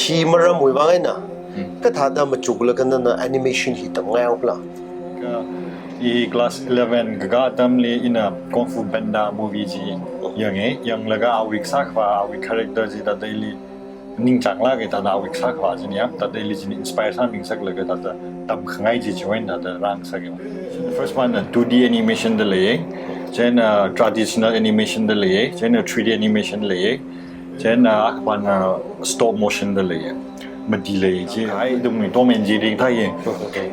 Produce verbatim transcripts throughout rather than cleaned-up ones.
Hi maramwui vang eina, kathāda machuklaga nana animation hi tamngai haokhala? Ka, i class eleven kakā atamli ina Kung Fu Panda movie chi yange, yanglaga awui kasā khavā, awui character chi thāda ili ningchānglāka, thāda awui kasā khavā china ya, thāda ili china inspire sāmingasaklaga thāda tamkhangai chi chieina thāda rāngasaka. First one na two D animation da leiya, chieina traditional animation da leiya, chieina three D animation leiya, chieina akhapana stop motion da leiya. Mati leiya chi, ai, ithumwui Tom and Jerry thāya.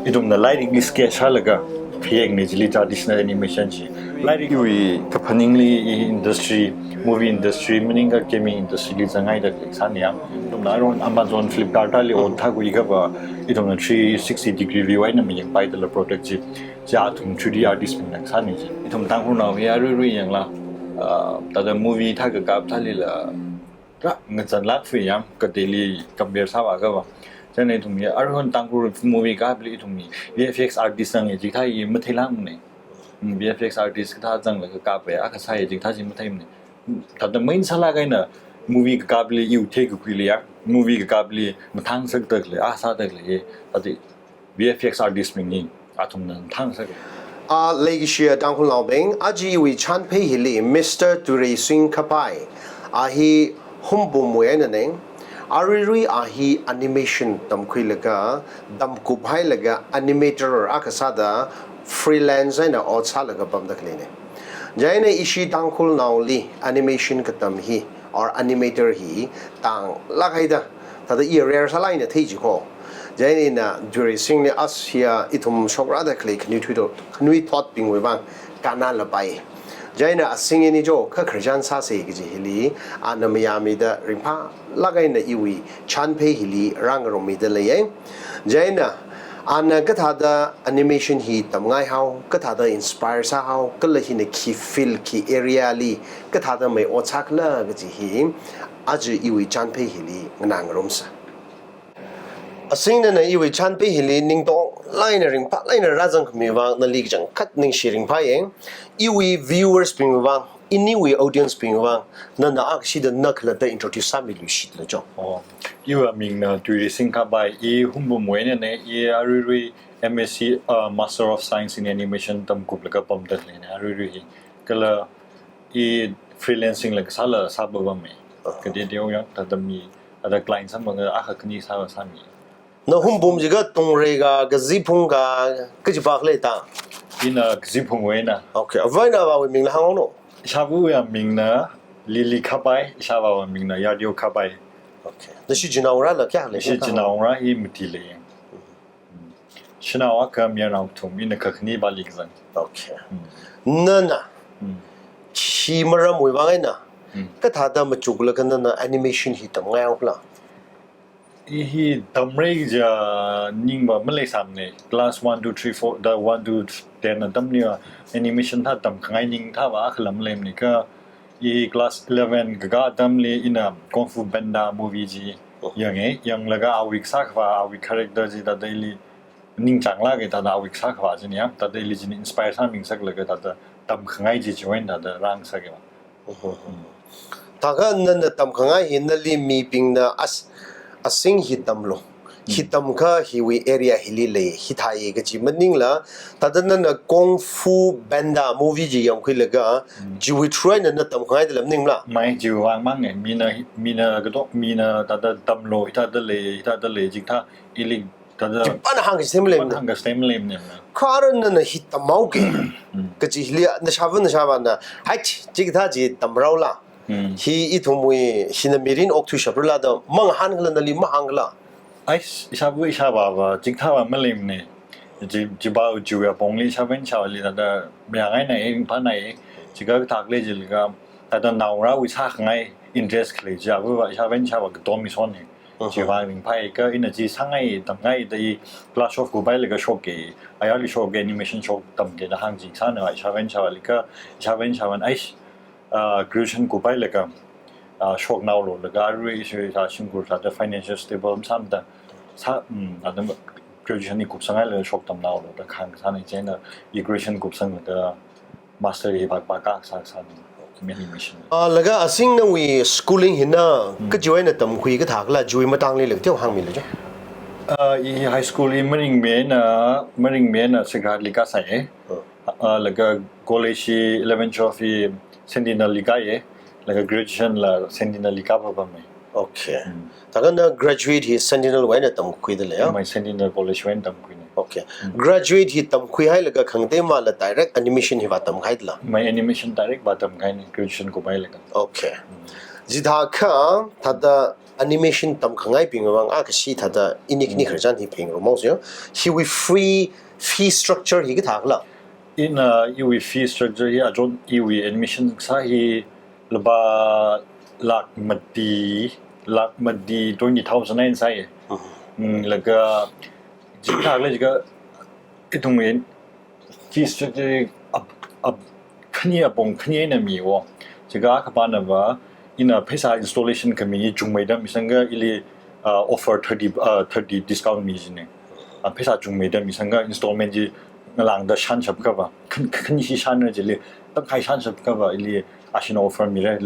Ithumna lairikli sketch sālaga phayekna chili traditional animation chi. Lairikwui kaphaningli i industry, movie industry, maningakha gaming industry li zangngaida khalei sāna ya. Ithumna aruihon Amazon, Flipkart thāli ot thākhuiakhava, ithumna three sixty degree view eina mayangpaidala product chi. Chi athum three D artist bingna sāna chi. Ithum Tangkhulnao hi aruirui yangla, ah, thāda movie thā kakap thālila, rā ngazanlāk fui ya, kateili compare sāvāakhava. Chieina ithum hi aruihon Tangkhul movie kapli ithum hi V F X artist zanga chikathā hi matheilākmana. Mm, V F X artist kathā zanglaga kapa, akha sāya chikathā chi matheimana. Thāda main sālāk eina movie kakapli iwui theikakhuili ya, movie kakapli mathāngasakda khalei, a sāda khalei, thāda V F X artist bingli athumna mathāngasaka. A, leikashiya Tangkhulnaobing, aja iwui chānphei hili Mister Tuireising Khapai, a hi Hungpungwui einana, aruirui a hi animation tamkhuilaga, tamkuphailaga animator akha sāda freelance eina ot sālaga pamda khaleina. Chieina ishi Tangkhulnaoli animation katam hi, or animator hi, tānglāk haida, thāda i rare sālāk eina thei jiko. Chieina Tuireisingli as hiya ithum shokrāda khalei khanuithot, khanuithotbingwui vang kannalapai. Chieina asing ini jo kha khararchan sāsa kaji hili, ana mayāmida ringphālāk eina iwui chānphei hili rāngarummida leiya. Chieina ana kathāda animation hi tamngai hao, kathāda inspire sāhao, kala hina khi field, khi area li kathāda mai ot sākhala kaji hi, aja iwui chānphei hili nganā ngarumsa. Asing nana iwui chānphei hili ningtonglāk eina ringphālāk eina rāzangkhami vang nali kachangkhat ningshi ringphāya. Iwui viewers bingwui vang, iniwui audience bingwui vang, nana akshida na khalatta introduce sāmiluishitla jo. Oh, iwui mingna Tuireising Khapai, i Hungpungwui einana, i aruirui M S C, uh, Master of Science in Animation tamkuplaga pamda khaleina, aruirui hi. Kala i freelancing la kasāla sāpapama. Kateoteo ya, thāda mi, thāda client samphanga akha khani sāla sāmi. Na Hungpung jiakha Tungrei ka, Kaziphung ka, kajipa khalei ta? Ina Kaziphungwui eina. Okay, avā eina avāwui mingla hānghaolu. Ishāvawui mingna Lily Khapai, ishāvāwui mingna Yardeo Khapai. Okay. Nashi chinaongarāla kayākha lei? Nashi chinaongarā hi mati lei. Shanao akha, mayarnao kathum, ina kakhane pāli kazang. Okay. Mm. Nana, mm, chi maramwui vang eina, mm, kathāda machuklaga nana animation hi tamngai haokhala? I hi tamra kaja ningva maleisāmana. Class one, two, three, four, da one to ten atamliva animation thā tamkhangai ning thāva akhala maleimana. Kha i class eleven kakā atamli ina Kung Fu Panda movie chi, oh, yange, yanglaga awui kasā khavā, awui character chi thāda ili ningchānglāka, thāda awui kasā khavā china ya, thāda ili china inspire sāmingasaklaga thāda tamkhangai chi chieina thāda rāngasaka. Mhm. Mm. Thākha nana tamkhangai hi nali mibingna as-, asing hi tamlu, hi, mm, tamkha hiwui area hili lei, hithāya kaji maningla, thāda nana Kung Fu Panda movie chi yangkhuilaga, mm, chiwui through eina na tamkhangaidala maningmala? Mai, chiwui vang manga, mina, mina kato, mina thāda tamlu, hithāda lei, hithāda lei, chikathā ili thāda khipāna hāngkachithei maleimana. Khipāna hāngkachithei maleimana. Kha aruina nana hi tamhaoki, mm, kaji hili nashāva, nashāvana, hai, chikathā chi tamraola. Mm. Hi ithumwui, hina mirin okthuishaprala da mangahānkhala, nali mahāngkhala? Ai, ishāva, ishāvāva chikathāva maleimana. Chi, chiva chiwui apongli ishāva ishāvāli thāda mayāngaina, ringphāna, chikathā khalei chilaga, thāda naongarāwui sākhangai interest khalei chiva, ishāva ishāvā katom misonna. Mhm. Chiwui vang ringphāya. Kha ina chi sāngai, tamngai da i class twelve kupailaga shoka, ayarli shoka, animation shok tamka da hāngchisāna ishāva ishāvāli. Kha ishāva ishāvāna, ai, ah, graduation kupailaga, ah, shoknaolu laga, arui ishi thā shimkhur thāda financial stable masāmada, sā, mm, thāda graduation hi kupsanghailaga shok tamnaolu da kahāng sāna, chieina i graduation kupsanglaga master hi vākakā sā, sāna. Animation. Ah, laga asing nawui schooling hina, kachiwui eina tamkhui kathā kala chiwui matangli lek teo hāngmilu jo. Ah, i high school i maringmei eina, maringmei eina Sacred Heart li kasāya. Ah, laga college i eleven twelve i Sentinel li kāya. Laga graduation la Sentinel li kapapamai. Okay. Thākha na graduate hi Sentinel wui eina tamkhuida leiya? Mai Sentinel College wui eina tamkhuina. Okay. Graduate hi tamkhuihailaga khangateimala direct animation hi vātamkahaida la? Mai animation direct vātamkahaina, graduation kuphailaga. Okay. Chithākha thāda animation tamkhangaibing vang akha shi thāda ini khani khararchan hi phengrumhaosa. Hiwui free fee structure hi kathā kala? Ina iwui fee structure hi achon iwui animation kasā hi lupā lakh mati, lakh mati twenty thousand eina sāya. Mm, laga chithākhala jiakha ithumwui fee structure ap, ap, khani apong khani eina miwo. Jiakha akhapana va ina pheisā installation khami chungmeida misangakha ili, ah, offer thirty, ah, thirty discount mi jina. Ah, pheisā chungmeida misangakha installment chi ngalāngda shānshap kava, khan, khanishi shānra chili, tangkhai shānshap kava ili ashina offer mira.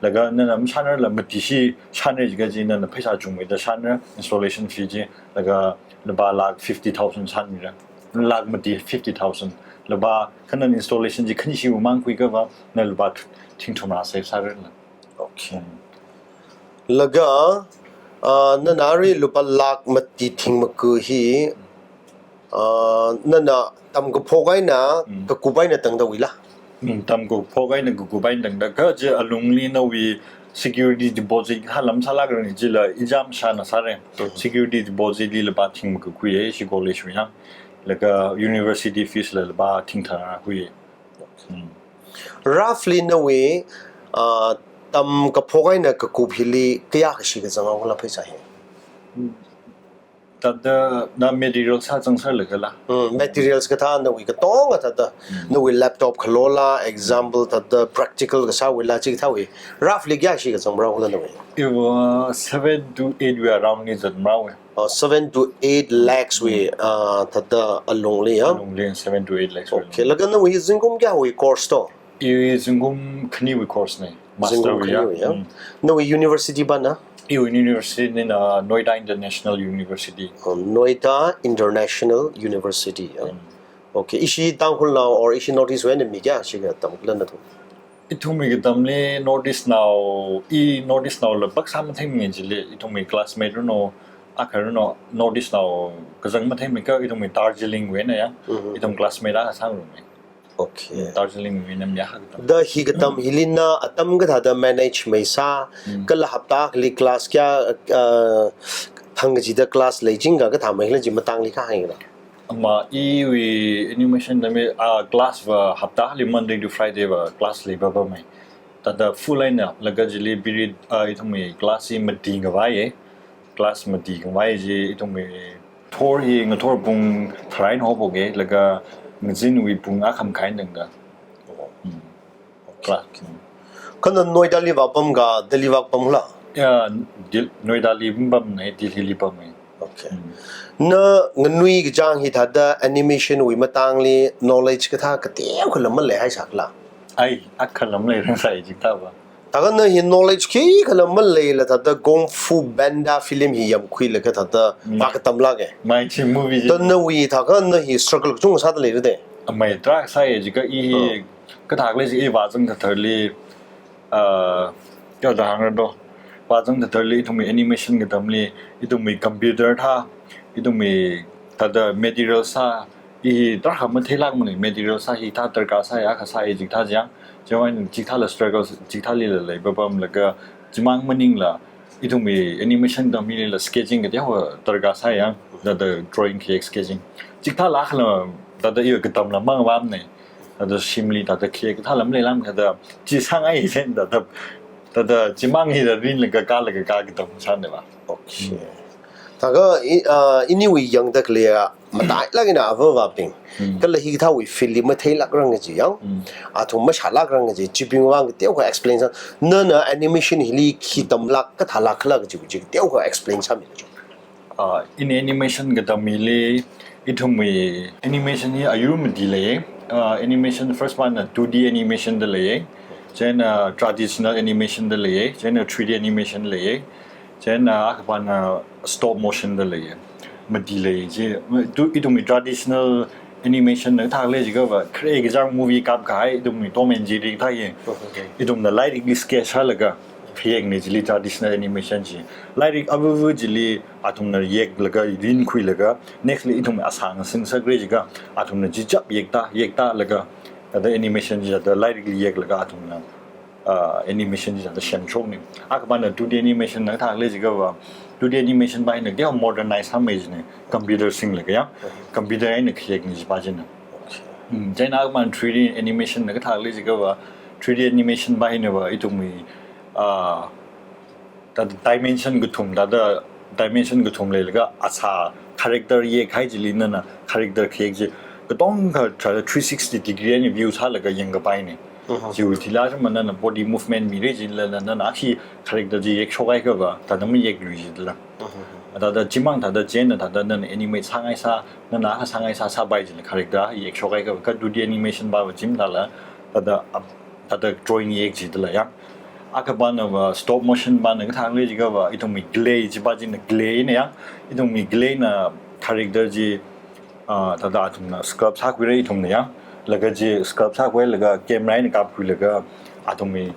Laga nana mashānrala matishi shānra jiakha chi nana pheisā chungmeida shānra, installation fee chi, laga lupā lakh fifty thousand shānmira. Lakh mati fifty thousand. Lupā khanan installation chi khanishiwui mang khuikha va, na lupā thingthumna save sārala. Okay. Laga, ah, nana arui lupā lakh mati thingmaku hi, ah, nana tamkaphok eina, kakup eina tangda wuila? Mm, tamkaphok eina kakup eina tangda. Kha chi alungli nawui security deposit kathāla masālākranga jila exam shāna sāra. Security deposit li lupā thingmaku khuiya, ishi college wui yang. Laga university fees la lupā thingthara khuiya. Mm. Roughly nawui, ah, tamkaphok eina kakup hili kayākha shi kazanghao kala pheisā hi? Thāda na material sā zangsālaga la. Mm, materials kathā nawui katonga thāda, nawui laptop khalola, example thāda practical kasāwuila chikathāwui. Roughly kayākha shi kazangrao kala nawui? Iva seven to eight wui around li zatngarao. Oh, seven to eight lakhs wui, ah, thāda alungli ya? Alungli seven to eight lakhs wui. Okay, laga nawui zingkum kayāwui course to? I zingkum khaniwui course na, master wui ya. Zingkum khaniwui ya. Mm. Nawui university pāna? Iwui university na Noida International University. Oh, Noida International University ya. Mm. Okay, ishi Tangkhulnao or ishi North East wui eina mi kayākha shi katam kala nathum? Ithumwui katamli North East nao, i North East naola pāksa matheimana jili, ithumwui classmate runo, akha runo, North East nao kazang matheimana kha ithumwui Darjeeling wui eina ya, ithum classmate akha sāngarumai. Okay. Darjeeling wui eina mi akha katam. Da hi katam hili na atam kathāda manage maisā, kala hapta akhali class kayā, ah, thang kachida class leichingkha kathā maila chi matangli kahāngla? Ama iwui animation tamli, ah, class va hapta akhali Monday to Friday va class leipapamai. Thāda full eina, laga chili period, ah, ithumwui class hi mati ngavaiya. Class mati ngavai chi ithumwui ngathor hi, ngathor pung tharā eina hophoka, laga ngazinwui pung akha makhai eina tangda. Mm. Class. Kha na Noida li vāpam kha, Delhi vāpamla? Ya, Dil-, Noida li pamna, Delhi li pamna. Okay. Mm. Na nganui kachang hi thāda animation wui matangli knowledge kathā kateokhala maleihaisakla? Ai, akhala maleirang sai chikathā va. Thākha na hi knowledge khikhala maleila thāda Kung Fu Panda film hi yamkhuilaga thāda vākatamlāka. Mai chi movie chi. Thāda nawui thākha na hi struggle kachungkha sāda leira de? Amai tarākha sāya jiakha i hi kathākhala chi i vāzang thatharli, ah, kayāda hāngra do. Vāzang thatharli ithumwui animation katamli, ithumwui computer thā, ithumwui thāda material sā, i hi tarākha matheilākmana, material sā hithā darkar sāya, akha sāya chikathā chang. Chiwui eina chikathāla struggle, chikathālila leipapamlaga, chimang maningla, ithumwui animation katam hilila sketching kateokha darkar sāya, thāda drawing khayek sketching. Chikathāla akhala, thāda iwui katamla mangvamna. Thāda shimli thāda khayek kathāla maleilākmana, thāda chi sāngai chen thāda, thāda chimang hi thāda rinlaga kālaga kā katam sāna va. Okay. Thākha i, ah, iniwui yangda khaleiya, matailāk eina avāvabing, kala hikathāwui field li matheilākrang kaji yang, athum mashālākrang kaji, chibing vang kateokha explain sā, nana animation hili khi tamlāk kathālākkhala kaji, kaji kateokha explain sāmilu. Ah, ini animation katam hili, ithumwui animation hi ayur mati lei. Ah, animation first one na two D animation da lei. Chieina traditional animation da leiya, chieina three D animation leiya, chieina akhapana stop motion da leiya. Mati lei chi, tu ithumwui traditional animation na kathā lei jiakhava, khare kachang movie kapkahai, ithumwui Tom and Jerry kathā hi. Ithumna lairikli sketch sālaga, khayekna chili traditional animation chi. Lairik avuvu chili athumna yeklaga, rinkhuilaga, next li ithum asang singsak lei jiakha, athumna chi chap yekta, yekta laga, thāda animation chi thāda lairikli yeklaga athumna, ah, animation chi thāda semshokna. Akhapana two D animation na kathā lei jiakhava, two D animation pa hina kya modernize sāmei jina, computer singlaga ya, computer eina khayekna chi pa china. Hmm, chieina akhapana three D animation na kathā lei jiakhava, three D animation pa hinava ithumwui, ah, thāda dimension kathum, thāda dimension kathum leilaga asā character yekhai chili nana character khayek chi katongkha thāda three sixty degree eina view sālaga yangkapaina. Chiwui thili aja ma nana body movement mira jilala nana khi character chi yekshok haiakhava, thāda mayeklui jidala. Thāda chimang thāda chieina thāda nana animate sāngaisā, nana akha sāngaisā sāpai jila character yekshok haiakhava, kha two D animation pava chi mathāla, thāda ap-, thāda drawing yek jidala ya. Akhapanava stop motion pana kathā lei jiakhava, ithumwui clay chi pa china, clay na ya. Ithumwui clay na character chi, ah, thāda athumna sculpt sākhuira ithumna ya. Laga chi sculpt sākhuilaga camera eina kapkhuilaga athumwui,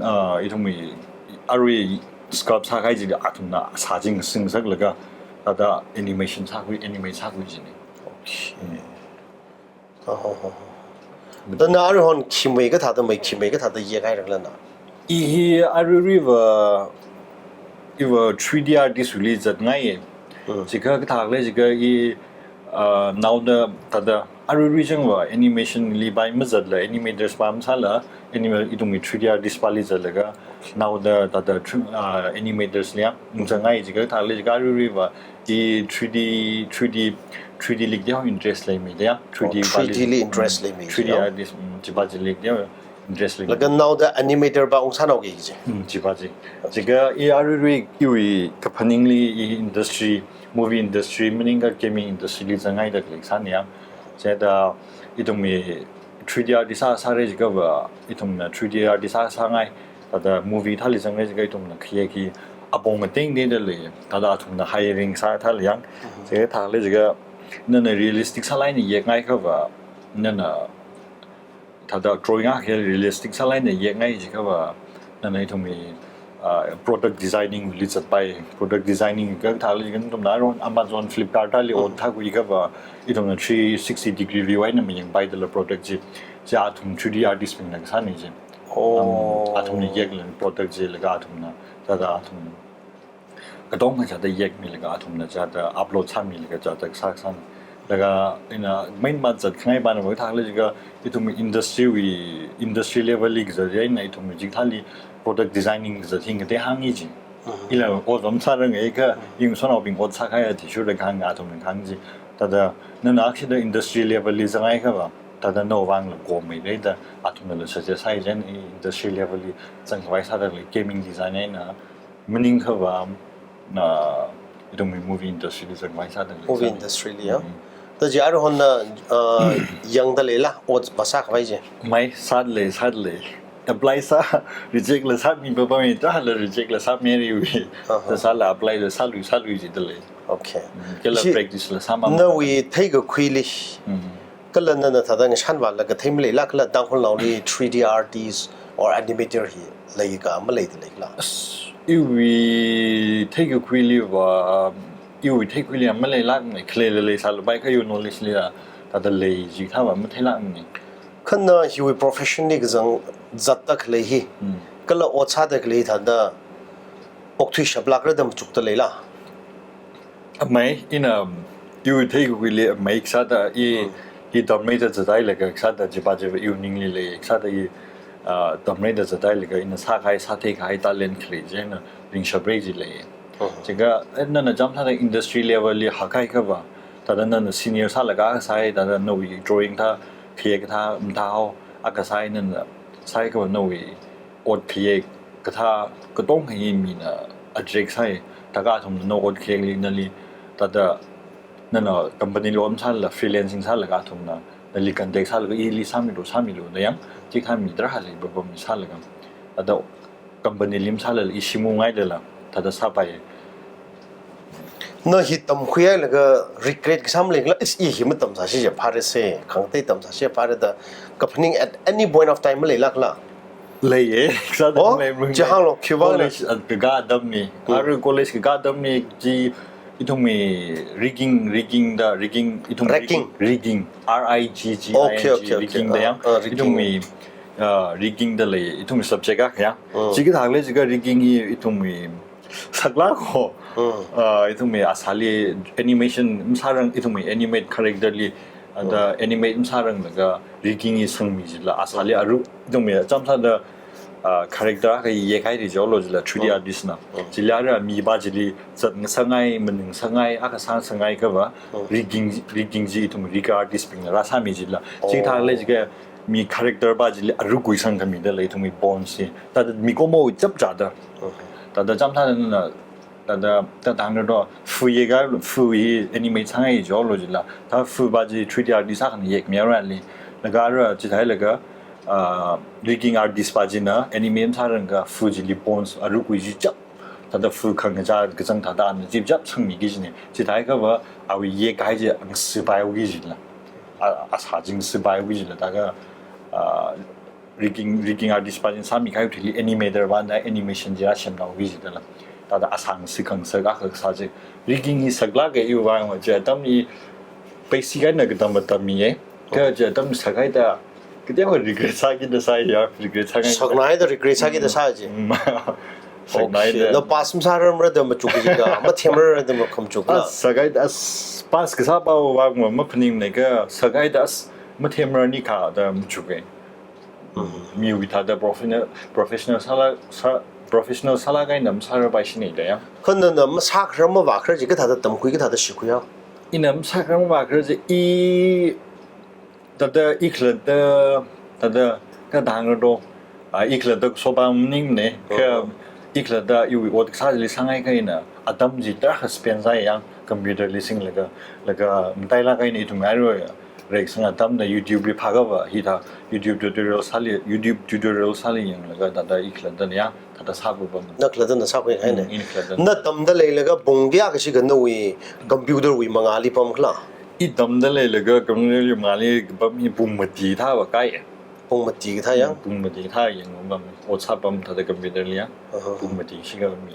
ah, ithumwui arui sculpt sākahai chili athumna sā chi singsaklaga thāda animation sākhui, animate sākhui jina. Okay. Hmm. Oho, ho, ho. Thāda na aruihon khimei kathāda mei, khimei kathāda yekhaira khala na? I hi aruiruiva, iva three D artist wui li zatngaiya. Hmm. Jiakha kathā lei jiakha i, ah, naoda thāda aruirui changva animation li pa mazatla, animators pa masāla, anima ithumwui three D artist pali zatlaga, naoda thāda thr-, ah, animators li ya, ungzangngai jiakha kathā lei jiakha aruiruiva, i three D, three D, three D li kya interest leimida ya, three D Oh, pali. Three D li interest leimi, three D ya. Artist, mm, chi pa chili kya interest leimi. Laga naoda animator pa ungsānao kaji. Mm, chi pa chi. Jiakha i aruirui iwui kaphaningli i industry, movie industry, maningakha gaming industry li zangngaida khalei sāna ya. Chithāda ithumwui three D artist sā, sāra jiakhava, ithumna three D artist sā, sāngai, thāda movie thāli zangra jiakha ithumna khayek hi apong matengda lei, thāda athumna hiring sā thāli ya. Mhm. Chithāda lei jiakha, nana realistic sālāk eina yekngaiakhava, nana thāda drawing akha realistic sālāk eina yekngai jiakhava, nana ithumwui, ah, product designing li zatpai, product designing kathā lei jiakha ithumna aruihon Amazon, Flipkart thāli ot thākhuiakhava, ithumna three sixty degree view eina mayangpaidala product chi, chi athum three D artist bingna kasāna chi. Oh. Um, athumna yekla product chi laga athumna, thāda athum katongkha chithāda yekmilaga athumna chithāda upload sāmilaga chithāda sāsang. Laga ina main mazat khangai panava kathā lei jiakha ithum industry wui, industry level li kazat eina ithum chithāli product designing kazat hi ngatei hānga chi. Mhm. Ila ot va masāranga kha, iyung sanaobing ot sākahai athishurda kahāng athumna kahāng chi. Thāda nana akshida industry level li zanghaiakhava, thāda nawui vangla komei leida athumnala suggest sāi chieina i industry level li zangkhavai sāda lei, gaming design eina, maningkhava, ah, ithumwui movie industry li zangkhavai sāda lei. Movie sāna. Industry li ya? Mm. Thāda chi aruihon na, ah, yangda leila, ot va sākhavai chi? Mai, sāda lei, sāda lei. Apply sā, reject la sāmi papamei, thāda reject la sāmira wui. Aha. Thāda sāla apply la sālui, sālui jida lei. Okay. Mm, kala chi practice la sāmamei. Nawui theikakhuili. Mm. Kala nana thāda ngashanvālaga thei maleila, kala Tangkhulnaoli three D artist or animator hi leika maleida leikhala? As, iwui theikakhuiliva, iwui theikakhuili maleilākmana, khalei lei sālapai kha iwui knowledge li ya, thāda lei jikathāva matheilākmana. Kha na hiwui profession li kazang zatda khalei hi, Hmm. kala ot sāda khalei thāda okthuishaplākra da machukda leila? Amei, ina, iwui theikakhuili amei kasāda i, Hmm. i tammeida zathailaga kasāda chi pa chi iwui ningli lei kasāda i, ah, tammeida zathailaga ina sākahai, sātheikahai talent khalei chieina ringshapra ji lei. Hmm. Jiakha, eh, nana chām sāda industry level li hakhaiakhava, thāda nana senior sālaga sāi, thāda nawui drawing thā, khayek thā, mathāhao, akha sāi nana sāiakhava nawui ot khayek kathā katongkha hi mina attract sāi, thākha athumna nawui ot khayekli nali, thāda nana company li ot masāla freelancing sālaga athumna Nali contact sālaga ili sāmilu, sāmilu da yang, chikathā mi tarākha lei, baba mi sālaga. Thāda company li masālala i shimngailala, thāda sāpai. Na hi tamkhuihailaga regret kasā maleila, is i hi matamsāsi chiakha phāra se, khangatei tamsāsi chiakha phāra da kaphaning at any point of time maleilakla? Leiye, kasā Oh, tamlei mung chi hānglu, khiwuivang na? College, ah, kakā atamli. Hmm. Arui college kakā atamli chi ithumwui rigging, rigging da, rigging, ithum Rigging. rigging, rigging, R I G G I N G, Okay, okay, okay. rigging da Ah, yang. ah, rigging. Ithumwui, ah, rigging da lei, ithumwui subject akha ya. Hmm. Chikathā lei jiakha rigging hi ithumwui saklāk ko. Hmm. Ah, ithumwui asāli animation masārang, ithumwui animate character li, ah, da Hmm. animate masāranglaga rigging hi sangmi jila asāli aru, ithumwui chāmsāda, ah, character akha yekhaira jiakha lo jila three D Hmm. artist na. Hmm. Chili ara mipa chili zatngasakngai, maningngasakngai, akha sāngasakngai kava Hmm. rigging, rigging chi ithum rig artist bingna rāsāmi jila. Oh. Chikathā lei jiakha mi character pa chili aru khuisang khamida lei ithumwui bones chi. Thāda mikumo chapchāda. Hmm. Thāda chāmsāda na, thāda, thāda hāngda do, fu yeka, fu hi animate sāngai jiakha lo jila. Thā fu pa chi three D artist akhana yekmi ara li. Laga ara chithālaga, ah, rigging artist pa china animate masārangakha fu chili bones aru khui chi chap. Thāda fu khangachā kachang thāda ana chipchap sangmiki kajina. Chithākha va awui yekhai chi ngasipaiuki jila. A, asā chi ngasipaiuki jila. Thākha, ah, rigging, rigging artist pa china sāmikahai thili animator pana animation chi rāsemnaoki jidala. Thāda asā ngasik khangasak akha sā chi. Rigging hi saklāka iwui vang va chi atamli basic eina katam atam ye. Kha chi atam sakhaida kateokha regret sāki da sāya, regret sāngai. Saknaida regret sāki da sā chi. Mm. Saknaida. Okay. Na pass masārarmara da machuk jiakha, mathemrara da makhamachukla. As, sakhaida as, pass kasā pawui vang va maphaningmana kha, sakhaida as, mathemrarni kha da machuka. Mm. Miwui thāda professional, professional sāla, sā, professional sālāk eina masārarpaishina da ya. Kha nana masākharar mavākharar chi kathāda tamkhui, kathāda shikhui ya? Ina masākharar mavākharar chi i, thāda i khalatta, thāda kathāda hāngda do, ah, i khalatta sopa maningmana, kha Oh. i khalatta iwui ot kasā chili sāngaikha ina atam chi tarākha spend sāya yang, computer li singlaga, laga matailāk eina ithum ngaroi reksang atamna YouTube li phākha va, hithā YouTube tutorial sāli, YouTube tutorial sāli yanglaga thāda i khalattana ya, thāda sāpapam. Na khalattana sākhuihaina. Mm, i khalattana. Na tamda leilaga pung kayākha shikha nawui computer wui mangāli pamkhala? I tamda leilaga computer wui mangāli pam hi pung mati thāva kai. Pung mati kathā ya? Mm, pung mati kathā yangpam, ot sāpam thāda computer li ya. Aha. Pung mati shikha mi.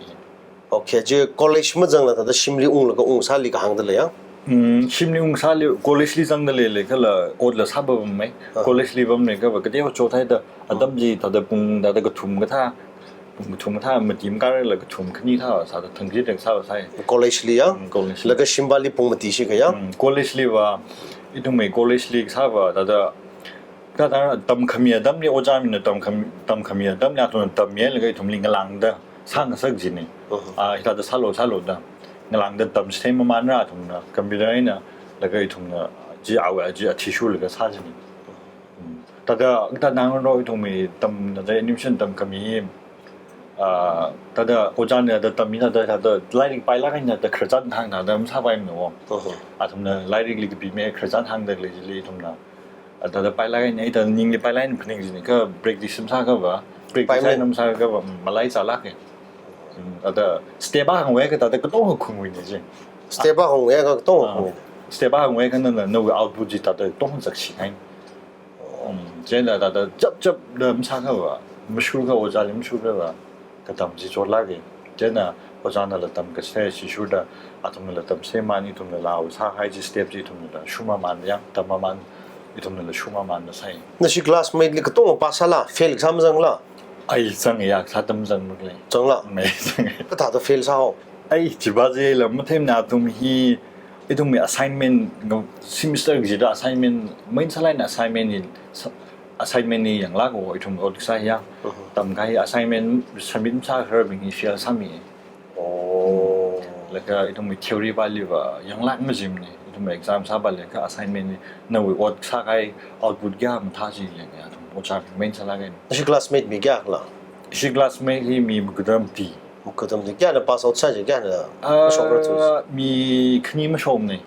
Okay, chi college mazangla thāda shimli unglaga ungsāli kahāngda lei ya? Mm, shimli ungsāli, college li zangda leilakhala otla sāpammei. Ah. College li pamlaga va kateokha chothaida, atam chi thāda pung thāda kathum kathā, pung kathum kathā mati makhararla kathum khani thā sāda thangkida sāva sāi. College li ya? Mm, college li. Laga shimpali pung mati shikha ya? Mm, college li va, ithumwui college li sāva thāda, kathāda tamkhami atamli, ojā mina tamkham-, tamkhami atamli, athumna tammilaga ithumli ngalāngda sāngasak jina. Mhm. Ah, hithāda sālu, sālu da. Ngalāngda tamchithei mamānra athumna, computer eina, laga ithumna, chi awui, chi athishurlaga sā jina. Mm. Thāda, thāda hāngda ithumwui tam, thāda animation tamkhami, ah, thāda ojāna thāda tammi thāda, thāda lairik pailāk eina thāda khararchan hāngda thāda masāpaimana wo. Mhm. Athumna lairikli kapimei khararchan hāngda lei chili ithumna. Thāda pailāk eina, thāda ningli pailāk eina phaning jina kha practice masākha va, practice Paimana. eina masākha va, mm, malai zālāka. Mm, thāda step akha hāngakha thāda katonga khungwuina chi. Step akha hāngakha katonga Ah, khungwuina. Step akha hāngakha nana, nawui output chi thāda katonga zakshi ngai. Mm, chieina thāda chap chapda masākha va, mashurkha ojāli mashurkha va, katam chi chotlāka. Chieina ojānala tamkachithei shishurda, athumnala tamchithei mamān, ithumnala awui sākahai chi step chi ithumnala shurmamān yang, tammamān, ithumnala shurmamānda sāi. Nashi classmate li katonga pass sāla, fail kasā mazangla? Ai, zanga ya, kasā tam zangmara lei. Zangla? Mei zanga. Kathāda fail sāhao? Ai, chipa chila mathemna athum hi, ithumwui assignment, semester kachida assignment, main sālāk eina assignment hi, sa-, assignment hi yanglāk wo ithum ot kasā ya. Mhm. Tamkahai assignment submit masākhararbing hi fail sāmi. Oh. Laga ithumwui theory pali va yanglāk majimana. Ithum exam sāpalaga assignment hi nawui ot sākahai output kayā mathā chi yanga athum ojābing main sālāk eina. Nashi classmate mi kayākhala? Ishi classmate hi mi makuda mati. Makuda mati. Kayāna pass out sā chi, kayāna Ah, mashokra chu? Mi khani mashokmana.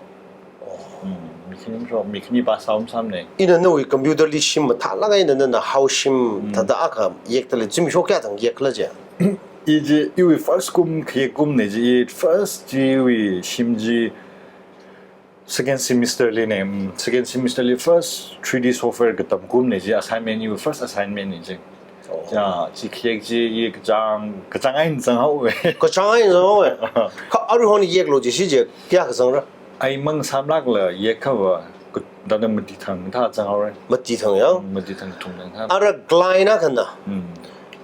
Oh. Mm, mi Shim shok mi khani pass sāum sāmne. Ina nawui computer li shim mathālāk eina nana hao shim Mm. thāda akha yekdalei, zimiksho kayāthang yekla je? I chi, iwui first kum khayek kumne chi, i first chi iwui shim chi second semester li ne, mm, second semester li first three D software katam kumne chi, assignment, iwui first assignment ne chi. Oh. Ya, chi khayek chi, i kachāng, kachāng eina zanghaowe. Kachāng eina zanghaowe. Kha aruihon yeklo jishi je, kayākha zangra? Ai mang samlākla yekhava, ka-, thāda mati thang thā zanghaore. Mati thang ya? Mm, mati thang thum thang thā. Ara client akhana. Mm.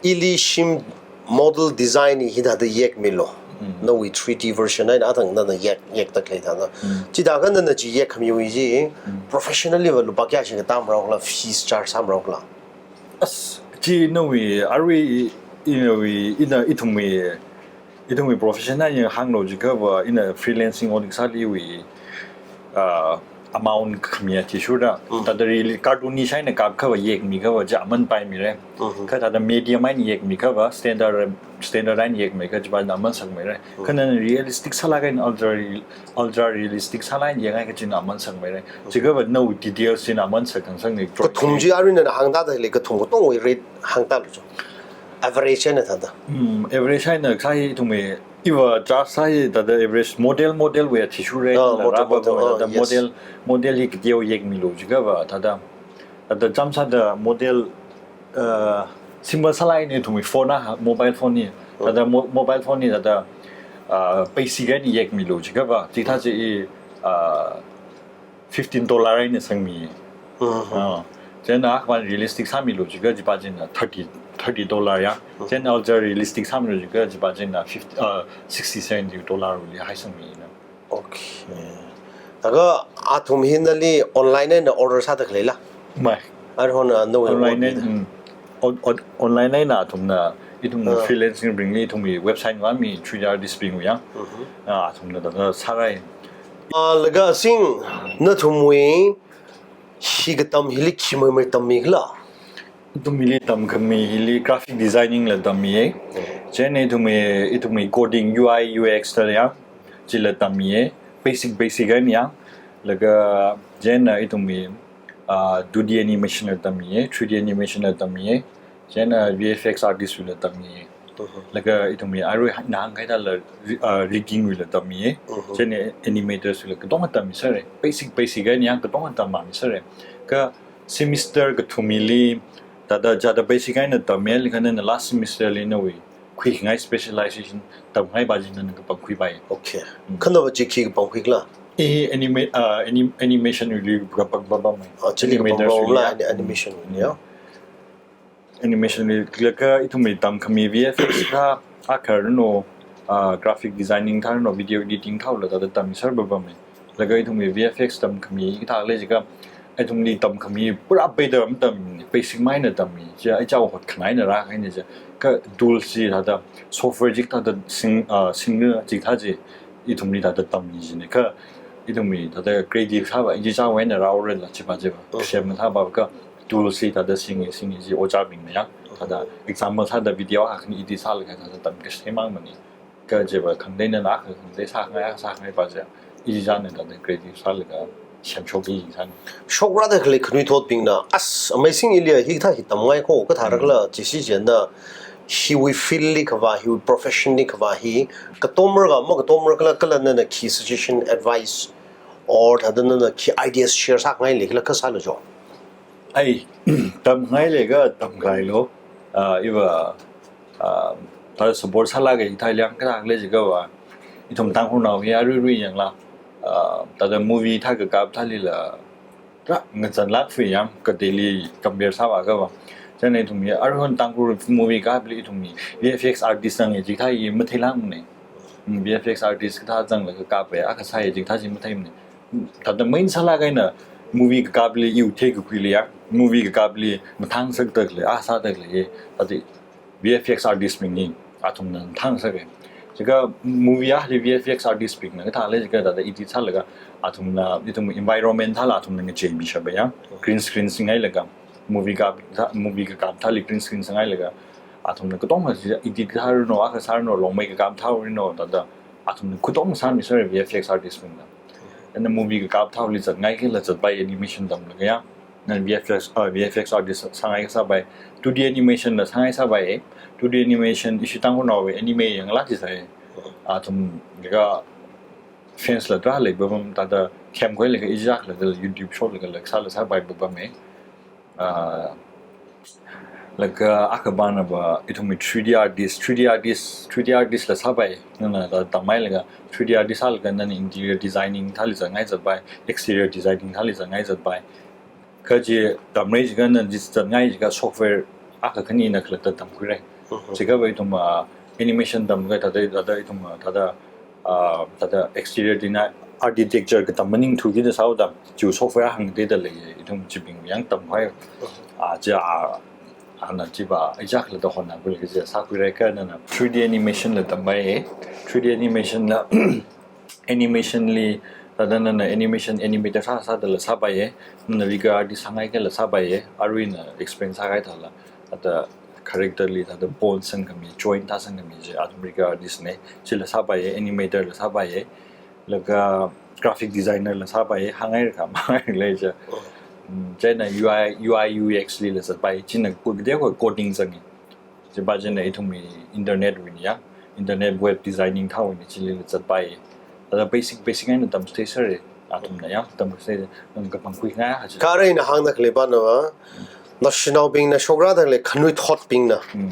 Ili shim model design hi thāda yekmilo. Mm. Nawui three D version eina athang nana yek, yekdalei thāda. Mm. Chithākha nana chi yekkhamiwui chi, Mm. professionally va lupā kayāshi katam raokhala, fees charge sāmraokhala? As, chi nawui, arui, i, i nawui, ina ithumwui, ithumwui profession eina hānglo jiakhava, ina freelancing ot kasāliwui, ah, amount khami athishurda. Mm. Thāda really cartoonish eina kapkhava yekmikhava chi aman paimire. Mm-hmm. Kha thāda medium eina yekmikhava, standard, standard eina yekmikhava chi pa aman sakmire. Mm. Kha nana realistic sālāk eina ultra real-, ultra realistic sālāk eina yengai kachi aman sakmire. Jiakhava nawui details chi aman sak khangsang ne. Kathum chi arui nana hāngdalei kathum katongwui rate hāngdalu cho. Average eina thāda. Mm, average eina kasā hi ithumwui, iva charge sā hi thāda average model, model wui athishurre, Ah, la model, raba model, wui ah, thāda yes. model, model hi kateo yekmilo jiakhava thāda. Thāda chāmsāda model, uh, simple sālāk eina ithumwui phone a, mobile phone hi. Mm. Thāda mo-, mobile phone hi thāda, uh, basic eina yekmilo jiakhava, chithā chi i, uh, fifteen dollar eina sangmi. Mm-hmm. Ah, chieina akhava realistic sāmilo jiakha chi pa china thirty, thirty dollar ya. Mm. Chieina ultra realistic sāmilo jiakha chi pa china fifty, ah, sixty seventy dollar li haisangmi na. Okay. Laga athum hi nali online eina order sādaleila? Mai. Aruihon nawui Online order eina, mm. On-, on-, online eina athumna, ithum Ah. freelancing bingli ithumwui website va mi three D artist bingwui ya. Mm-hmm. Ah, athumna thāda sārai. Ah, laga sing nathumwui hi katam hili khi maimai tammikhala? Ithum hili tamkhami hili graphic designing la tammiye. Chieina ithumwui, ithumwui coding U I U X thāda ya. Chila tammiye. Basic, basic eina ya. Laga chieina ithumwui, ah, two D animation la tammiye, three D animation la tammiye. Chieina V F X artist la tammiye. Mhm. Laga ithumwui arui hāngkahai thāla ri-, ah, rigging wui la tammiye. Mhm. Chieina animators wui la katonga tammisāre. Basic, basic eina ya katonga tammāmisāre. Kha semester kathumwuili thāda chithāda basic eina tammiye, laga nana last semester li nawui khuingai specialization tamngai pa china nana kapangkhui pai. Okay. Mm. Kha nava chi khi kapangkhuikhala? Eh, anima-, ah, anim-, animation wuili kapang pampai. Ah, chili Animators kapang wuili pamla, ya. ani-, animation wuili ya. Animation wuili, laga ithumwui tamkhami V F X thā, akha rino, ah, graphic designing thā rino, video editing thāla thāda tammisār pampai. Laga ithumwui V F X tamkhami kathālei jiakha, ithumli tamkhami pura beida matammi, basic eina tammi, chi ichao hotkhangaina rākahaina chi, kha tools chi thāda software chikathāda sing, ah, sing chikathā chi, ithumli thāda tammi chine, kha ithumwui thāda creative sāva, ichichao eina rāhaorala chi pa chi pa, Mhm. kasem mathā pa kha tools chi thāda singi, singi chi ojābingna ya, thāda example sāda video akha khani edit sālaga thāda tamkasem mang mani. Kha chi pa khangateina na, khangatei sāngai, sāngai pa chi. Ichichāna thāda creative sālaga semshokki sāna. Shokrādalei khanuithotbingna, as, amazing ili hikathā hi tamngai ko, kathā Mm. rākhala, jishi chieina, hiwui field li kavā, hiwui profession li kavā hi, katomra ka, makatomra khala, kala nana khi suggestion, advice, or thāda nana khi ideas share sāngai leikhala, kha sālu cho. Ai, tamngai leiakha tamkahailo. Ah, iva, ah, thāda support sālaga hithā liang kathālei jiakhava, ithum Tangkhulnao hi aruirui yangla, ah, thāda movie thā kakap thālila, ra, ngazanlāk fui yang, kateili compare sāva akhava. Chieina ithumwui, aruihon Tangkhul movie kapli ithumwui V F X artist zanga chikathā hi matheilākmane. Mm, V F X artist kathā zanglaga kapa, akha sāya chikathā chi matheimane. Thāda main sālāk eina movie kakapli iwui theikakhuili ya, movie kakapli mathāngasakdalei, a sādalei, thāda V F X artist bingli athumna mathāngasaka. Jiakha movie ali V F X artist bingna kathālei jiakha thāda edit sālaga athumna, ithum environment thāla athumna ngacheimi shapa ya. Green screen singailaga, movie kap, movie kakap thāli green screen singailaga, athumna katonga edit thā rino, akha sā rino, longmei kakap thā rino, thāda athumna katonga sāmisāre V F X artist bingna. Nana movie kakap thaoli zatngai kala zatpai animation tamlaga ya. Nana V F X, uh, V F X artist sāngai kasāpai. Two D animation la sāngai sāpai. Two D animation ishi Tangkhulnaowui anime yanglāk chi sai. Athum ka fans la tarākha leipapam, thāda themkhuilaga ichākla thāda YouTube short laga la sāla sāpai papam e. Ah, laga akha pāna va ithumwui three D artist, three D artist, three D artist la sāpai. Nana thāda tammailaga three D artist sālaga nana interior designing thāli zatngai zatpai, exterior designing thāli zatngai zatpai. Kha chi tamra jiakha nana chi zatngai jiakha software akha khanina khalatta tamkhuira. Mhm. Chiakha va ithum, ah, animation tamkha thāda, thāda ithum, ah, thāda, ah, thāda exterior design, architecture katam maningthu kida sāhaoda, chi software hāngda lei, ithum chibing yang tamkhui. Ah, chi, ah, ana chi va, ichākla thāda honna khuilaga chi sākhuira kha nana three D animation la tampai e. Three D animation la, animation li, thāda nana animation animator sā, sāda la sāpai e. Nana riga artist sāngai kala sāpai e. Aruina explain sākahai thāla, thāda character li thāda bond sangkhami, join tāsangkhami chi athum riga artist na, chila sāpai e, animator la sāpai e. Laga graphic designer la sāpai e, hāngngairaka mahāngngailei chi. Mm, chieina U I, U I U X li la zatpai, china ku-, kateokha coding zanga. Chiva china ithumwui internet wui eina ya, internet web designing thāwui eina chili la zatpai. Thāda basic, basic eina tamchitheisera, athumna ya, tamchitheisera, nana kapangkhuingai ha chi. Kha arui ina hāngda khalei pāna va, naoshinaobingna shokrāda khalei khanuithotbingna. Hmm.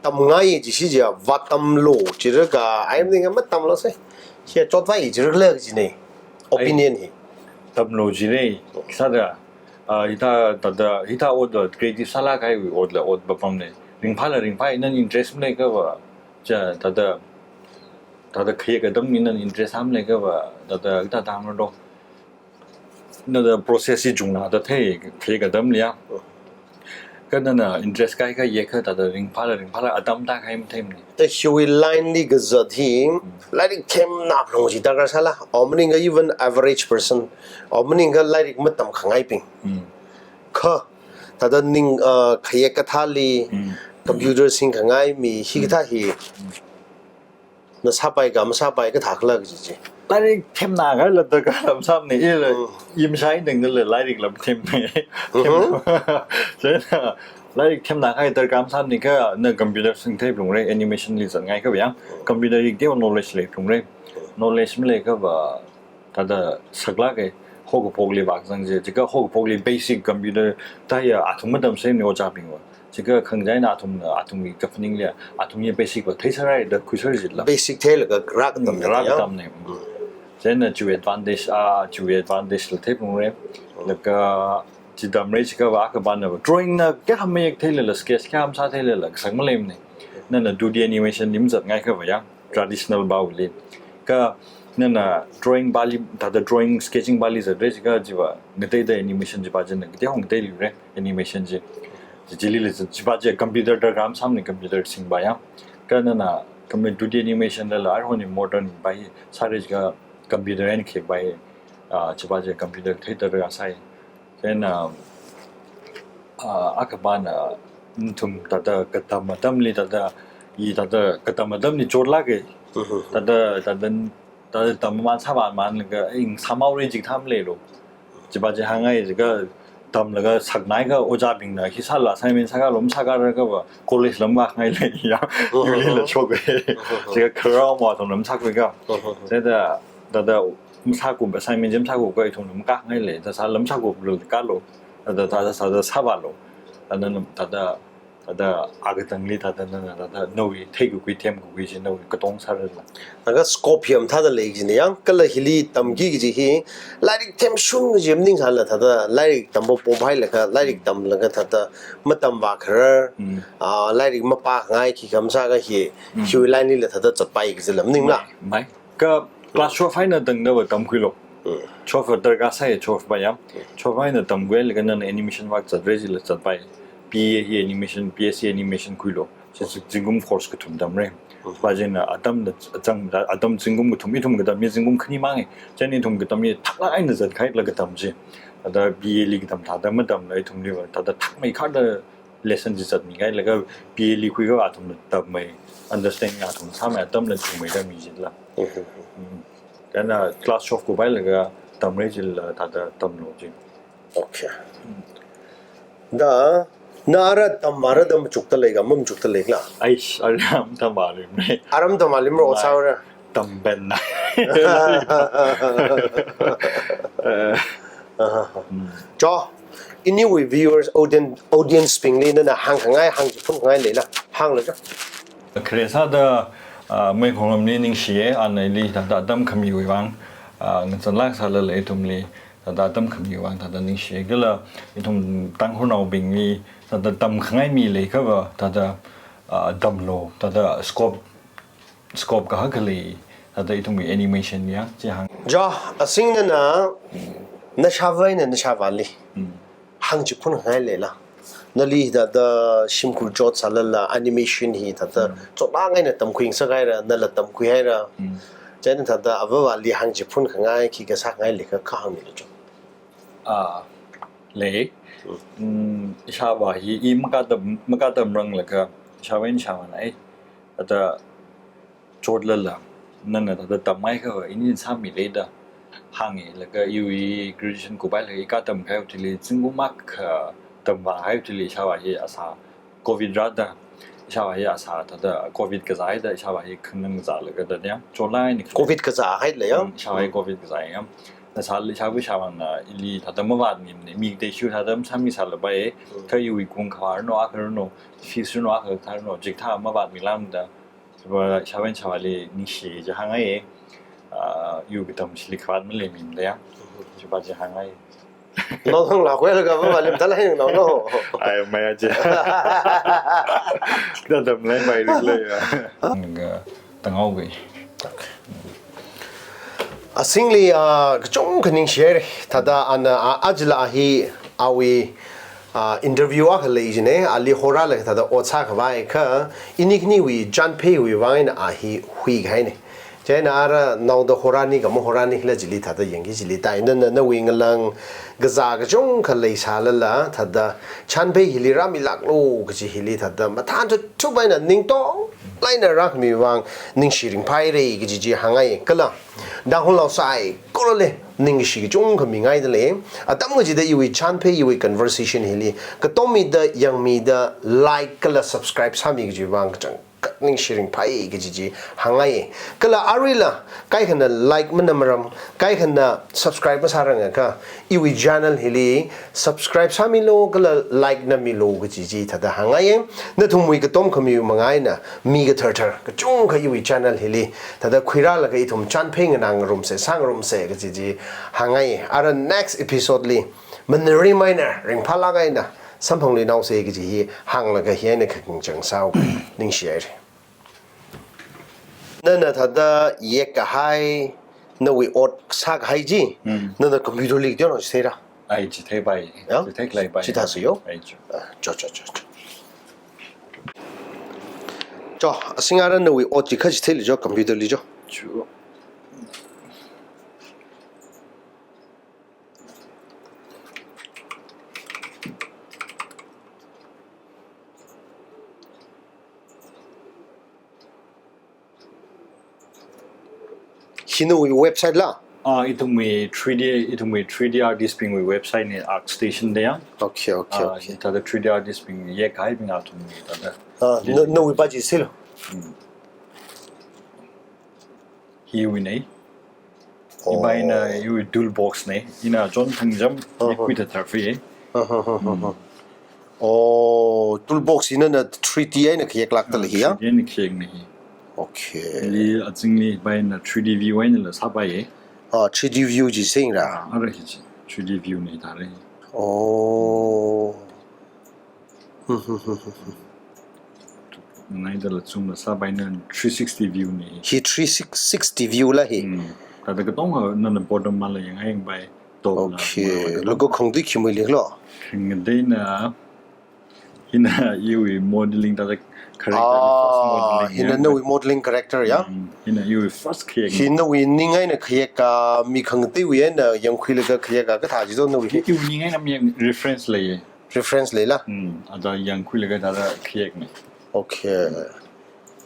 Tamngai jishi jiakha, vātamlu jiakha, ai maning matamlu sai. Hi chotvai jiakha la jina. Opinion hi. Tamlu jira, sāda, ah, hithā, thāda, hithā otla, creative sālāk kahaiwui otla ot papamna. Ringphāla ringphāi, nana interest maleikha va, chi thāda, thāda khayek atamli nana interest sāmaleikha va, thāda, hithā tamlu do. Nada process hi chungna thāda thei, khayek atamli ya. Kha nana interest kahai kha yekha thāda ringphāla, ringphāla atam tākahai matheimana. Thāda hiwui line li kazat hi, Hmm. lairik themna phalung chi darkar sāla, or maningakha even average person, or maningakha lairik matamkhangaibing. Hmm. Kha, thāda ning, uh, khayek kathāli, Hmm. computer singkhangai mi, hikathā hi. Hmm. Na sāpai kha, masāpai kathā khala kaji chi. Lairik themna kahaila darkar masāmana, ila, Mm. imshai dengdala lairik lam them. Mhm. Chieina, lairik themna kahai darkar masāmana kha, na computer singthei phalungra, animation li zatngai kha va ya. Computer li kateokha knowledge lei phalungra. Knowledge maleikha va, thāda saklāka, haokaphokli vākazang chi, jiakha haokaphokli basic computer thāya athum matamsei ni ojābing va. Jiakha khangachei eina athumna, athumwui kaphaningli, athumwui basic va theisārai da khuisāra jila. Basic theilaga rākatamna Mm, ya. rākatamna. Mm. Chieina chiwui advantage, ah, chiwui advantage la thei phalungra. Laga chi tamra jiakha va akha pāna va. Drawing na kayākha mayek theilala, sketch kayākha masā theilala, kasang maleimana. Nana two D animation li mazatngai kha va ya. Traditional pāwuili. Kha nana drawing pāli, thāda drawing, sketching pāli zatra jiakha chiva, ngateida animation chiva china, kateokha ngateiluira, animation chi. Chi chilila chi, chiva chi computer darkar masāmana, computer singpa ya. Kha nana, kami two D animation lala, aruihon modern pa hi, sāra jiakha computer eina khayekpa hi, ah, chiva chi computer theida darkar sai. Then, um, uh, akha pāna, nathum thāda katam atamli thāda, i thāda katam atamli chotlāka. Mhm. Thāda, thāda, thāda tam man sāman manlaga, ing sāmhaora jikathā maleilu. Chiva chi hāngngai jiakha tamlaga sakngai kha ojābingna, hi sālu assignment sākalu, masākara kha va, college lam vākhangailei ya. Mhm. Yurlila shoka. Mhm. Jiakha kharao ma tam lam sākhui kha. Mhm. Thāda, thāda, masākup assignment chi masākup kha ithumna makākhangailei, thāda sāla masākuplu kalu, thāda, thāda, thāda sāvālu, thāda, thāda, thāda akatangli, thāda, thāda, thāda, nawui theikakhui, themkakhui chi, nawui katong sārala. Laga scope hi mathāda lei kajina ya, kala hili tamki kaji hi, lairik themshun kaji maningsāla, thāda, lairik tambo pom hailaga, lairik tamlaga, thāda, matamvā kharar, Mm. ah, lairik mapāngai khi khamsā kha hi, Mm. hiwui line lila thāda zatpai kajila, maningla? Mai, mai. Kha class twelve eina tangda va tamkhuilu. Mm. Twelve va darkar sai, twelve pa ya. Mm. Twelve eina tamkhuilaga nana animation vākazatra jila zatpai. B A hi animation, B S C animation khuilu. Chi, chi, zingkum course kathum tamra. Mm. Chiva china atamna, achang, atam zingkum kathum, ithum katamli zingkum khani manga. Chieina ithum katamli thaklāk eina zatkahai la katam chi. Thāda B A li katam thāda matamla ithumli va, thāda thakmeikharda lesson chi zatmingailaga B A li khuikha athumna tammei, understand athumna sāmei, atamla chungmeida mi jila. Mhm. Mm. Chieina class twelve kuphailaga Tamra chila thāda tamlu chi. Okay. Da, na ara tamvāra da machukta leika, mamachukta leikala? Aish, aram tamvālimra. Aram tamvālimra, mai, otsak haora. Tambenna. Eh. Aha. Hmm. Cho, iniwui viewers, audien-, audience bingli nana hāngkhangai, hāngchiphunkhangai leila, hānglu cho. Khare sāda, ah, Meikhongramli ningshiya, ana ili thāda tamkhamiwui vang, ah, ngachonlāk sālala ithumli thāda tamkhamiwui vang thāda ningshiya. Kala ithum Tangkhulnaobingli thāda tamkhangai mi leiakhava thāda, ah, tamlu, thāda scope, scope kahak khalei, thāda ithumwui animation ya, chi hāng. Cho, asing nana, nashāvā eina nashāvāli. Hmm. Hāngchiphunkhangai leila. Nali thāda shimkhur chot sālala animation hi thāda, hmm, chotngai eina tamkhui ngasakhaira, nala tamkhuihaira. Hmm. Chieina thāda avāvāli hāngchiphunkhangai, khikha sākhangai leikha hāngmilu cho. Ah, lei. Hmm. Hmm, ishāvā hi, i makata, makatamranglakha, ishāvā eina ishāvāna, eh. Thāda chotlala, nana thāda tamhaiakhava, ini sāmira da hānga, laga iwui graduation kuphailaga i katamkahai chili, zingkum akha tamvāhai chili, ishāvā hi asā, covid rāda, ishāvā hi asā, thāda covid kazāhaida, ishāvā hi khanang zālaga da ya, chotlāk eina. Covid kazāhaila ya? Hmm, ishāvā hi, hmm, covid kazāya. Nasāla ishāvā ishāvāna, ili thāda mavātmimana, mi kateishi thāda masāmisālapai, hmm, kha iwui kung khavā ranu, akha ranu, fees ranu, akha thā ranu, chikathā mavātmilāmada, chiva ishāvā eina ishāvāli ningshi chi hāngngai, ah, iwui katam chili khavāt maleimimada ya. Chiva chi hāngngai. Nong nong la kwela ka ba lim tala hing nong nong. Ai, maya chi. Katam lei mai rik lei ya. Nga tangau gui. Asingli, ah, kachungkha ningshihaira. Thāda ana, ah, ajala hi awui, ah, interview akha lei jina, ali horālaga thāda ot sākhavai kha, ini khaniwui chānpheiwui vang eina a hi huikahaina. Chieina ara naoda horāni ka mahorāni khala chili thāda yangki chili tai. Nana nawui ngalāng kazā kachungkha leisālala, thāda chānphei hili rāmilāklu kaji hili thāda mathān thuthup eina ningtonglāk eina rākhami vang ningshi ringphāhaira kaji chi hāngngai. Kala Tangkhulnao saikorali ningkashi kachungkha mingaidalei. Atam kachida iwui chānphei, iwui conversation hili katom mida, yangmida, like kala subscribe sāmi kaji vang kachangkhat ningshi ringphāi kaji chi hāngngai. Kala aruila kaikhana like manammaram, kaikhana subscribe masārangakha, iwui channel hili subscribe sāmilu kala like namilu kaji chi thāda hāngngai. Nathumwui katom khami manga eina mi kathar thar kachungkha iwui channel hili thāda khuirālaga ithum chānphei nganā ngarumsa, sāngarumsa kaji chi hāngngai. Ara next episode li manari maina ringphālāk eina samphangluinaosa kaji hi hānglaga hi eina khakhing chang sāu. Ningshihaira. Nana thāda yekkahai, nawui ot sākahai chi, hmm, nana computer li teonao chitheira? Ai, chitheipai. Ya? Chitheikhalei pai. Chithāsa yo? Ai, chu. Ah, cho, cho, cho, cho. Cho, asing ara nawui ot chi kha chitheili cho, computer li cho. Chu. Hi nawui website la? Ah, ithumwui three D, ithumwui three D artist bingwui website na ArtStation da ya. Okay, okay, ah, okay. Thāda three D artist bing yekkahai bing athumwui thāda. Ah, na, nawui pa chi silo. Hmm. Hiwui nei. Oh. Ipaina iwui toolbox nei. Ina chon thangjam, uh-huh, yekhui thāthar fei. Uh-huh, uh-huh, uh-huh. Hmm. Oh, toolbox hi nana three D eina khayeklākdalei hi ya? Three D eina khayekna hi. Okay. Li azingli ipaina three D view einala sāpai. Ah, three D view chi sāingra? Ah, ara hi chi. Three D view nei thāra. Oh. Hmm, hmm, hmm, hmm, hmm. Ngaidala chungla sāpaina three sixty view nei. Hi three sixty view la hi. Hmm. Thāda katonga nana bottom mala yangngai yangpai, top la. Okay. Mala. Laga khangatei khi muili lo? Khangateina, hina iwui modeling thāda character, ah, first modeling hina yang nawui modeling character ya? Hmm. Hina iwui first khayek. Hi nawui ning eina khayek ka, mi khangateiwui eina yangkhuilaga khayek ka, kathā chi to nawui? Hi iwui ning eina mi reference lei. Reference leila? Hmm, ada yangkhuilaga thāda khayekna. Okay.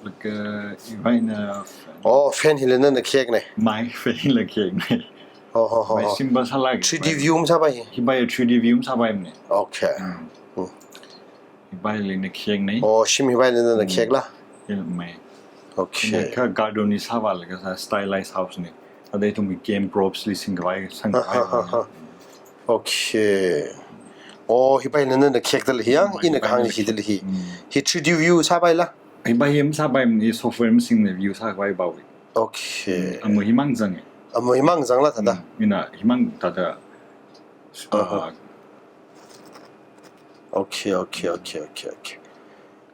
Laga ipaina. Oh, fan hila nana khayekna? Mai fan hila khayekna. Oh, ho, ho, Hipai ho. Simple sālāk. Three D view masāpai hi? Hipai three D view masāpaimana. Okay. Hmm. Hmm. Hipaili ina khayakna. Oh, shim hipaili nana khayakla? Mai. Okay. Ina kha garden li sāvālaga sā stylized house na. Thāda ithumwui game props li singkhavai, singkhavai. Ha, ha, ha, ha. Okay. Oh, hipaina nana khayakdalei hi ya? Ina kahāng hi dalei hi. Hmm. Hi three D view sāpaila? Hipai hi masāpaimana, software masingla view sākhavai pao. Okay. Amu himang zanga. Amu himang zangla thāda? Hmm. Ina himang thāda. Aha. Ah. Okay, okay, okay, okay, okay.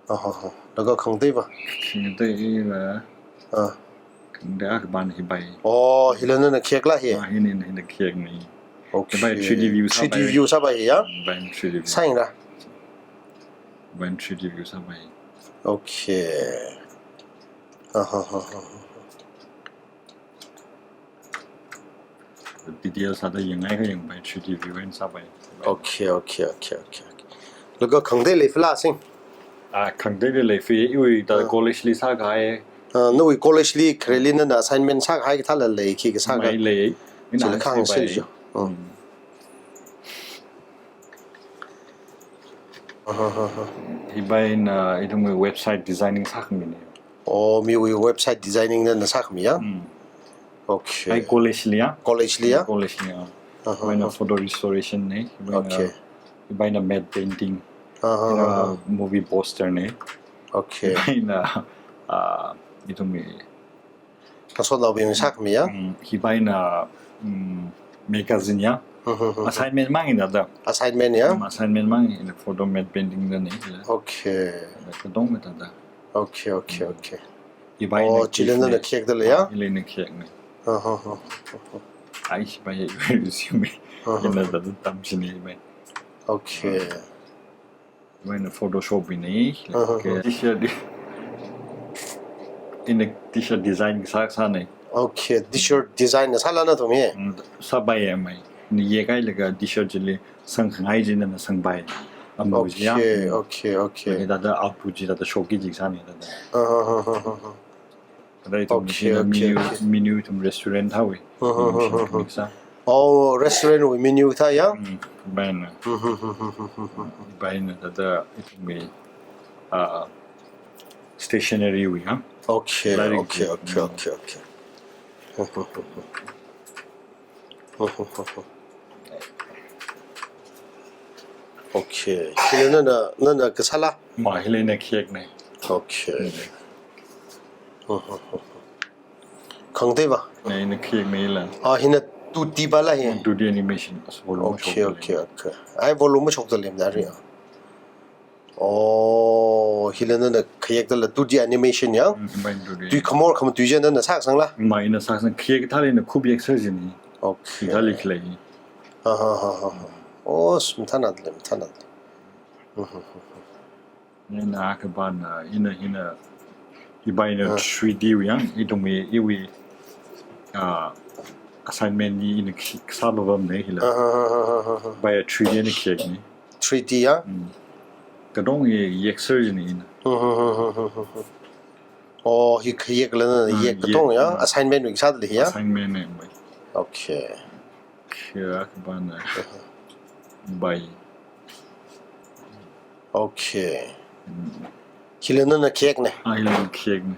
Aha, ha. Laga khangateiva? Khangateila. Ah. Khangatei akha pāna hipai. Oh, hila nana khayakla hi? Ah, hina, hina khayakna. Okay. Hipai three D view sāpai. Three D view sāpai hi ya? Hipai three D view. Sāyangla? Hipai three D view sāpai. Okay. Aha, ha, ha, ha. Details thāda yangngai kha yangpai, three D view eina sāpai. Okay, okay, okay, okay, okay. Laga khangatei leifala sing? Ah, khangateili leifa, iwui thāda Ah. college li sākahai. Ah, nawui college li khareli nana assignment sākahai kathāla lei, khi kasā ka? Mai lei. Ina chila khang sāpai. Sāi jo. Hmm. Hmm. Aha, ha, ha. Hipaina ithumwui website designing sākhami na. Oh, miwui website designing nana sākhami ya? Hmm. Okay. Ai college li ya? College li ya? College li ya. Aha, Hipaina aha. Photo restoration na. Hipaina, Okay. Hipaina matte painting. Aha, Hipaina aha. Movie poster na. Okay. Hipaina, ah, ithumwui Kasotnaobing sākhami ya? Mm, hipaina, mm, magazine ya. Mhm, mhm. Assignment māngna thāda. Assignment ya? Mm, assignment māngna, photo matte painting thāda na. Okay. Thāda katonga thāda. Okay, okay, Mm. okay. Hipaina Oh, chila nana khayakdalei ya? Hila ina khayakna. Aha, aha, aha. Ai, hipai hi resume. Aha. Ina thāda tamchina hipai. Okay. Hipaina Photoshop wui na, Aha. Okay, T-shirt, ina T-shirt design sā, sāna. Okay, T-shirt design sāla nathum hi? Mm, sāpai ya mai. Ina yekhailaga T-shirt chili sangkhangai chi nana sangpai. Amu chi ya. Okay, Mm. Okay, okay. Ni thāda output chi thāda showcase chi sāna thāda. Aha, aha, aha, aha. Thāda ithum Okay, hina okay, menu, okay. Menu ithum restaurant thāwui. Aha, Menu aha, shop aha. Mix ah. Oh, restaurant wui menu thā ya? Mm, hipaina. Mhm, mhm, mhm, mhm, mhm. Hipaina thāda ithumwui, ah, stationery wui, ha? Okay, Lairik okay, wui. Okay, Mm. Okay, okay. Mhm, mhm, mhm. Okay. Hila nana, nana kasāla? Ma, hila ina khayakna. Okay. Mm. Khangateiva? Ina khayakna hila. Ah, hina two D pala hi? Two D animation. As volume Okay, shokdalei. Okay, okay. Ai volume shokdalei na ri. Oh, hila nana khayakdala two D animation ya? Mm, hipaina two D. Tui khamor khamatui chi nana sāsangla? Ma, ina sāsang, khayak thāli ina khup yekser china. Okay. Thāli khalei. Ha, ha, ha, ha, ha. Oh, s-, mathānadalei, mathānadalei. Mhm, mhm, mhm. Ina akha pāna, ina, ina, hipaina Ah. three D wui ya, ithumwui, iwui, ah, assignment li ina khi-, sāpapamna hila. Ah, ah, ah, ah, ah, ah. Hipai three D na khayakna. Three D ya? Mm. Katonga yekser china ina. Hmm, hmm, hmm, hmm, hmm, hmm. Oh, hi khayakla na, Ah, yek katonga ya? Mm. Assignment wui sādalei ya? Assignment na mai. Okay. Khayakpana. Bai. Okay. Mm. Hila nana khayakna? Ah, hila khayakna.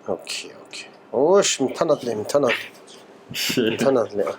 Okay, okay. Oh, sh-, mathānadalei, mathānadalei. Shi. Mathānadalei.